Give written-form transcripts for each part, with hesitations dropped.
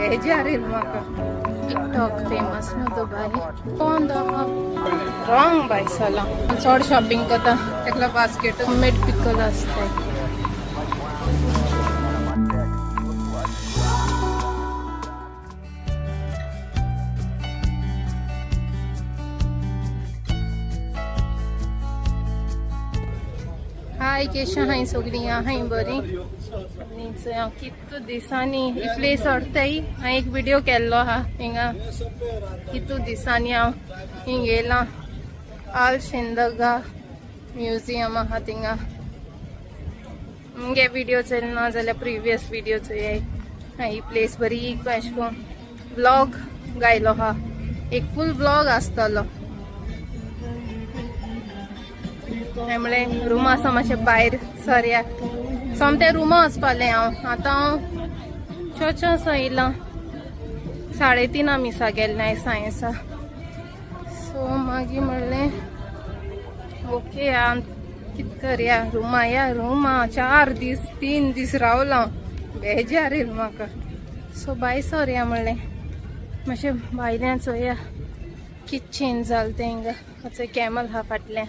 बेजार येयल म्हाका. TikTok famous न्हू दुबाय. कोण रॉंग बाय चला चड शॉपिंग करता तेकला बास्केट होममेड पिकल आसताय. हाय, केशा हाय सगळीं हाय बरी. आनी चोय हांव कितू दिसांनी ही प्लेस सोडताय. हांवें एक व्हिडिओ केल्लो आहा हिंगा. कितू दिसांनी हांव हिंग येयलां. आल शेंदगा म्युझियम आहा थिंगा. मुगे व्हिडिओ चोयल ना जाल्यार प्रिवियस व्हिडिओ चोयाय. ही प्लेस बरी अशें करून व्लॉग गायलो आहा. एक फूल व्लॉग आसतलो. हांवें म्हणलें रुमा आसा मातशें भायर सरया. सोमतें रुमा वचपालें हांव. आतां हांव चर्चा सो येयलां. 3:30 मिसा गेल्लें आयज सायन्सा. सो मागीर म्हणलें ओके आम कित करया, रुमा या. रुमा 4 दीस 3 दीस रावलां, बेजार येयल म्हाका. सो भायर सरया म्हणलें, मातशें भायल्यान चोया कित चेंज जालें तें हिंगा. चोय कॅमल आहा फाटल्यान.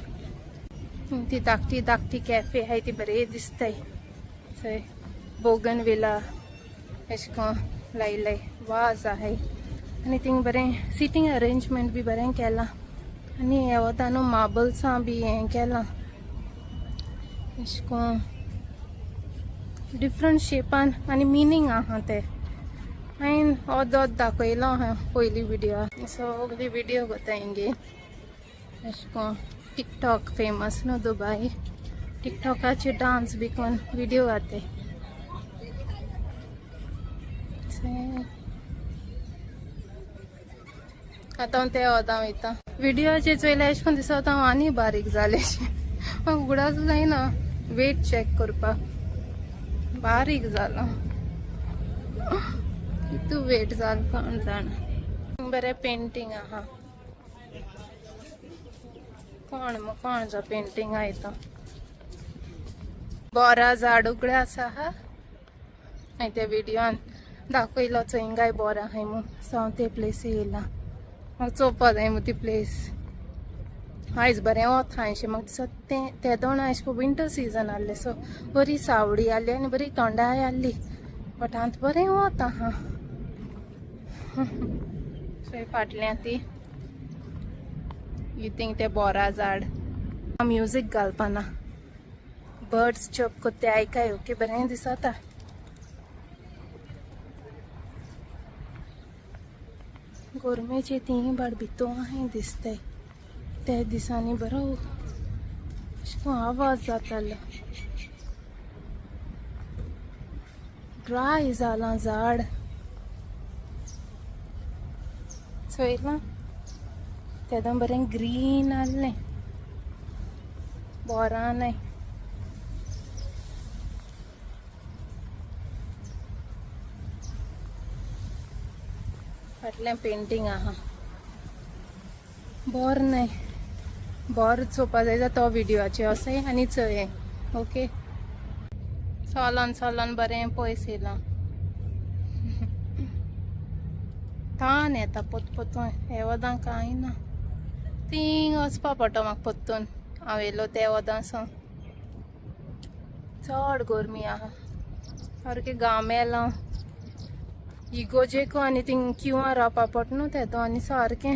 ती धाकटी धाकटी कॅफे आहाय ती बरी दिसताय. थंय बोगन विला अशें करून लायलाय, वाज आहाय आनी थिंग बरें सिटींग अरेंजमेंट बी बरें केलां. आनी हे वता न्हू मार्बल्सां बी हें केलां अशें करून डिफरंट शेपान आनी मिनींग आहा ते. हांवें अर्द अर्द दाखयलो आहा पयली विडियो. सगली विडियो करता हिंगे अशें करून. टिकटॉक फेमस न्हू दुबाय. टिकटॉकाचे डांस बी करून विडियो घाताय. आतां हांव ते वता वयता. विडियोचेर चोयल्यार अशें करून दिसता हांव आनी बारीक जालें अशें. म्हाका उगडास जायना वेट चॅक करपाक. बारीक जालां. कितू वेट जाल कोण जाणा. बरें पेंटींग आहा. कोण कोण जो पेंटींग आहा. बोरा झाड उगडे आसा हा. हांवें त्या विडियोन दाखयलो चोय हिंगाय बोर आहाय म्हूण. सो हांव ते प्लेसी येयलां. म्हाका चोवपा जाय म्हूण ती प्लेस. आयज बरें वता अशें म्हाका दिसता. तें तेदोण अशें करून विंटर सिजन आहलें, सो बरी सावडी आहली आनी बरी थंडाय आहली. बट आतां बरें वत आहा. सो फाटल्यान ती you think ते बोरा झाड. म्युजीक घालपाना, बर्ड्स चर्प कोत्ता ते आयकाय. ओके, बरें दिसता. गोरमेचे ती बाड भितू आहाय दिसताय. ते दिसांनी बरो अशें करून आवाज जातालो. ड्राय जालां झाड. चोयलां तेदों बरें ग्रीन आहलें. बोरां न्हय. फाटल्यान पेंटींग आहा. बोर न्हय. बोर चोवपा जाय जाल्यार तो विडियोचेर वचय आनी चोय. ओके, चलोन चलोन बरें पयस येयलां. ताण येता पोत पोतून. हे वदां कांय ना. थिंग वचपा पडटा म्हाका पोत्तून. हांव येयलो ते वदां सावन चड गरमी आहा. सारकें घाम येला इगोजेको. आनी थिंग क्युआर रावपा पडटा न्हू तेदो आनी सारकें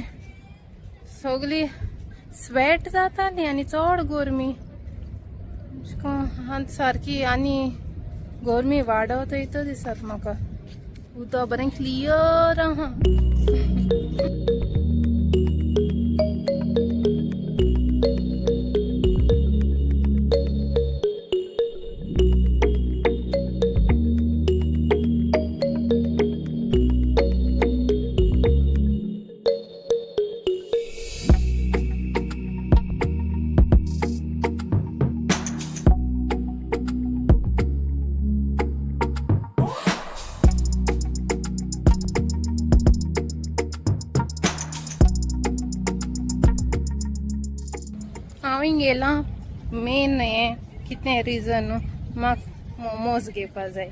सगली स्वेट जाताली आनी चड गरमी अशें सारकी. आनी गरमी वाडत वयता दिसता म्हाका. उदक बरें क्लियर आहा. हांव हिंग येयलां मेन हें कितें रिजन, म्हाका मोमोज घेवपा जाय.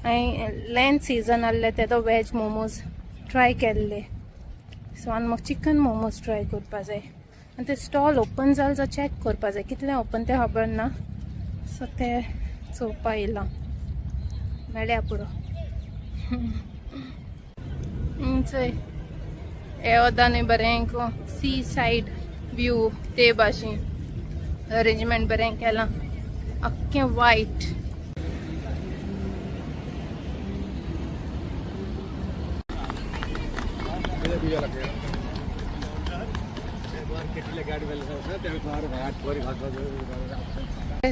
हांवें लँड सिजन आहले तेदो वेज मोमोज ट्राय केल्ले. सो आनी म्हाका चिकन मोमोज ट्राय करपा जाय. आनी ते स्टॉल ओपन जालें जाल्यार चॅक करपा जाय, कितलें ओपन तें खबर ना. सो ते चोवपा येयलां, मेळ्या पुरो. चोय हे वदानूय बरें सी सायड व्यू ते भाशेन अरेंजमेंट बरें केलां, आख्खें वायट.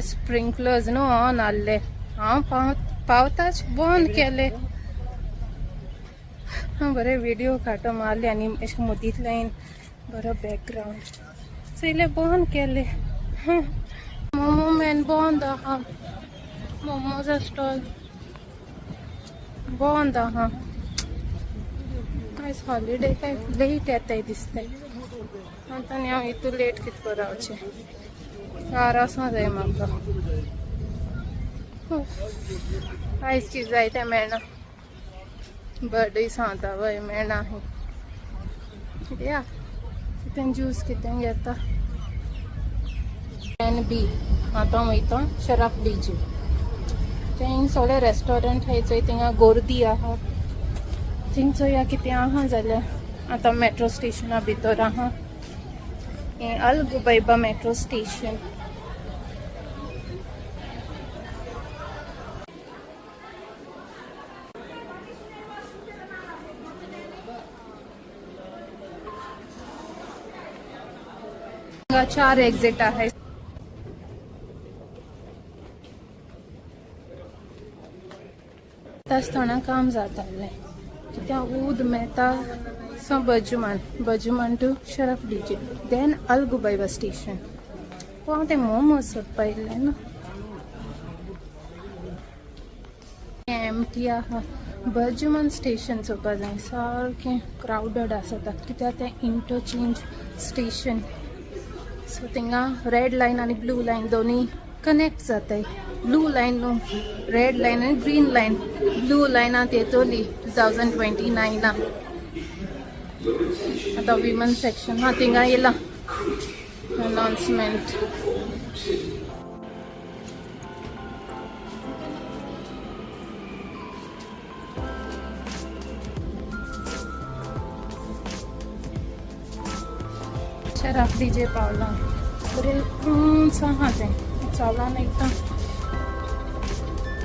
स्प्रिंकलर्स न्हू ऑन आहले, हांव पावताच बंद केले. हांव बरें व्हिडियो काडटो मारले आनी अशें मदींतल्यान बरो बॅकग्रावंड. सो इल्ले बंद केले. मोमो मॅन बंद आहा, मोमोजा स्टॉल बंद आहा. आयज हॉलिडे काय लेट येताय दिसताय. आतां आनी हांव इतू लेट कितें करून रावचें, कार वचों जाय म्हाका. आयज कितें जाय तें मेळना, बर्थडे सांगता वय मेळना. या कितें ज्यूस कितें घेता. एन बी आतां वयता शराफ डीजे. थंय सगळे रेस्टॉरंट आहाय चोय, थिंगा गर्दी आहा. थिंग चोया कितें आहा जाल्यार. आतां मेट्रो स्टेशना भितर आहा, हें अल गुबैबा मेट्रो स्टेशन. हांगा चार एक्झिट आहे. आतांच थोडा काम जातालें कित्याक ऊद मेळटा. So Burjuman, Burjuman to Sharaf DJ, then Al Ghubaiba station. हांव ते मोमोज सोदपा येयल्लें न्हू. एमटी आहा. बर्जुमान स्टेशन चोवपा जाय, सारकें क्रावडड आसता कित्याक तें इंटरचेंज स्टेशन. सो थिंगा रेड लायन आनी ब्लू लायन दोनूय कनेक्ट जाताय. ब्लू लायन न्हू, रेड लायन आनी ग्रीन लायन. ब्लू लायनांत येतली 2029. आतां विमन सेक्शन हा, थिंगा येयला अनाउन्समेंट. शराफ डीजे पावलां, बरें उंच आहा तें, चलोन एकदां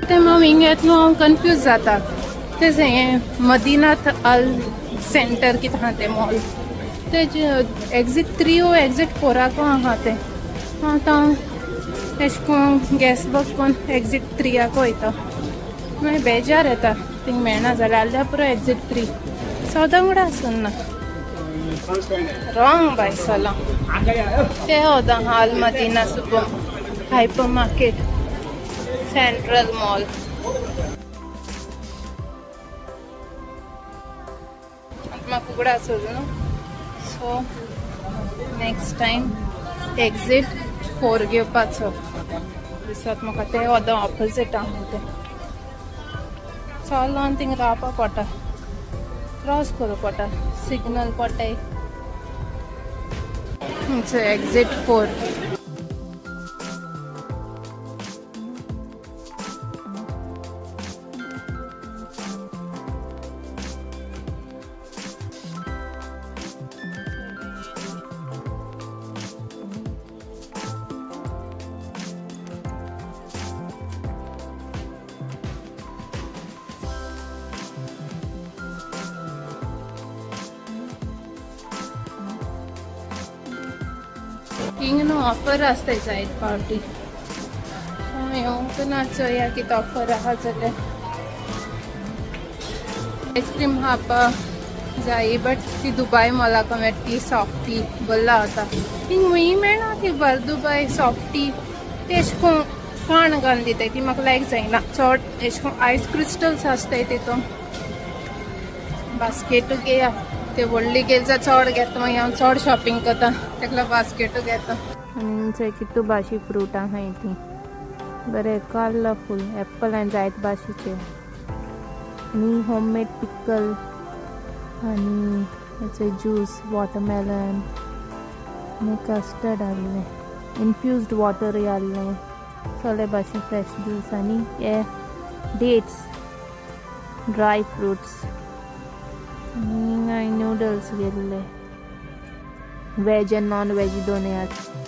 तें हांव हिंग येतलो. हांव कन्फ्यूज जाता. तें हें मदिनात अल सेंटर कितें आहा तें मॉल, तेजे एक्झीट 3 ओ एक्झीट 4 आहा तें. आतां एशें कोन्न गॅस बक कोन्न एक्झीट 3 वयता, मागीर बेजार येता. थिंग मेळना जाल्यार आहल्यार पुरो. एक्झीट 3 सदां वांगडा आसना. रॉंग बाय चला. ते वता Al Madina super hyper market central mall. म्हाका उगडा आसलो न्हू. सो नेक्स्ट टायम एक्झीट 4 घेवपाचो दिसत म्हाका. ते वता ऑपोजीट आहा तें. चलोन थिंग रावपा पडटा, क्रॉस करूं पडटा, सिग्नल पडटाय. एक्झीट 4. हिंग न्हू ऑफर आसताय जायत पावटी. हांव येवंक ना, चोया कितें ऑफर आहा जाल्यार. आयस्क्रीम खावपा जाय, बट ती दुबाय मॉलाक मेळटा ती सॉफ्टी बल्ला वता. ती खंय मेळना ती बर दुबाय सॉफ्टी. ते अशें करून काण घालून दिताय, ती म्हाका लायक जायना चड. अशें करून आयस क्रिस्टल्स आसताय तितून. बास्केटू घेया. ते व्हडली गेली जाल्यार चड घेता, मागीर हांव चड शॉपिंग करता, तेका लागून बास्केटू घेता. आनी थंय कितू भाशी फ्रूट आहाय ती बरें कलरफूल एप्पल आनी जायत भाशेचे. आनी होममेड पिक्कल आनी हेचे ज्यूस, वॉटरमेलन आनी कस्टर्ड आहलें, इन्फ्युज्ड वॉटरूय आहलें, सगळे भाशेन फ्रेश ज्यूस आनी हे डेट्स, ड्राय फ्रुट्स आनी हांवें न्यूडल्स घेतले, वेज आनी नॉन वेज दोनूय आसा.